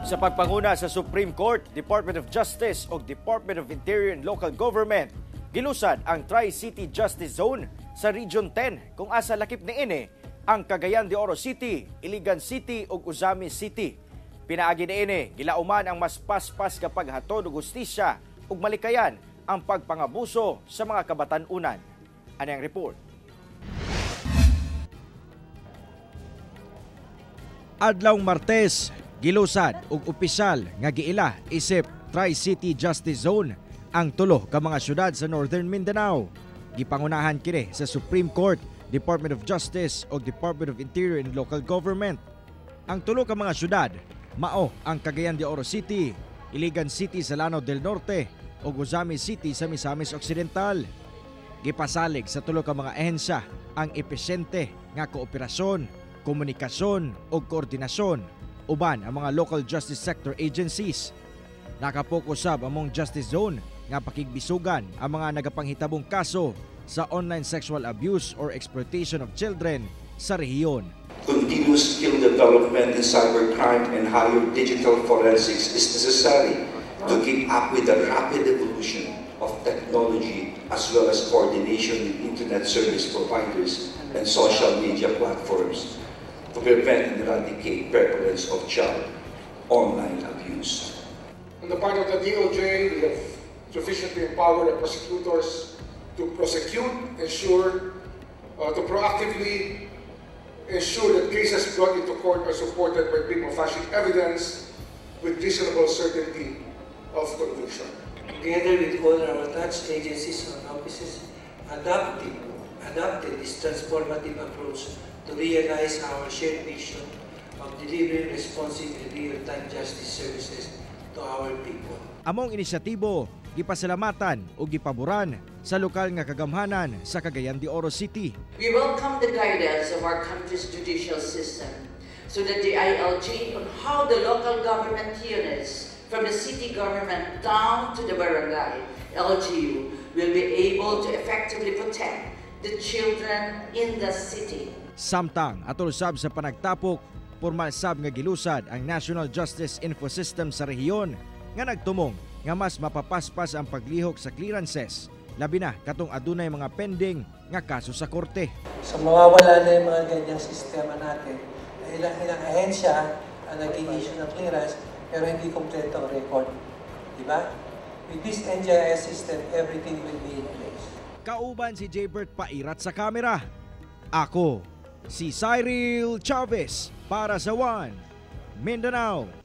Sa pagpanguna sa Supreme Court, Department of Justice ug Department of Interior and Local Government, gilusad ang Tri-City Justice Zone sa Region 10 kung asa lakip niini ang Cagayan de Oro City, Iligan City ug Ozamiz City. Pinaagi niini, gilauman ang mas paspas nga paghatod og hustisya ug malikayan ang pagpangabuso sa mga kabatan-unan. Ani ang report. Adlawng Martes, gilusad og opisyal nga giila isip Tri-City Justice Zone ang tulo ka mga syudad sa Northern Mindanao. Gipangunahan kini sa Supreme Court, Department of Justice ug Department of Interior and Local Government. Ang tulo ka mga syudad mao ang Cagayan de Oro City, Iligan City sa Lanao del Norte ug Ozamiz City sa Misamis Occidental. Gipasalig sa tulo ka mga ehensya ang epesyente nga kooperasyon, komunikasyon ug koordinasyon uban ang mga local justice sector agencies. Nakapokus sab among justice zone nga pakigbisugan ang mga nagapanghitabong kaso sa online sexual abuse or exploitation of children sa rehiyon. Continuous skill development in cybercrime and higher digital forensics is necessary to keep up with the rapid evolution of technology, as well as coordination with internet service providers and social media platforms to prevent and eradicate prevalence of child online abuse. On the part of the DOJ, we have sufficiently empowered the prosecutors to prosecute, to proactively ensure that cases brought into court are supported by prima facie evidence with reasonable certainty of conviction. Together with all our attached agencies and offices, adopted this transformative approach to realize our shared vision of delivering responsive and real-time justice services to our people. Among inisyatibo, gipasalamatan o gipaboran sa lokal nga kagamhanan sa Cagayan de Oro City. We welcome the guidance of our country's judicial system so that the DILG on how the local government units from the city government down to the barangay, LGU, will be able to effectively protect the children in the city. Samtang atol sab sa panagtapok, formal sab nga gilusad ang National Justice Info System sa rehiyon nga nagtumong nga mas mapapaspas ang paglihok sa clearances, labi na katong adunay mga pending nga kaso sa korte. So mawawala na yung mga ganyang sistema natin. Ilang-ilang ahensya ang nag-i-issue ng clearance pero hindi kompleto ang record. Diba? With this NJIS system, everything will be in place. Kauban si Jaybert Pairat sa kamera. Ako, si Cyril Chavez para sa One Mindanao.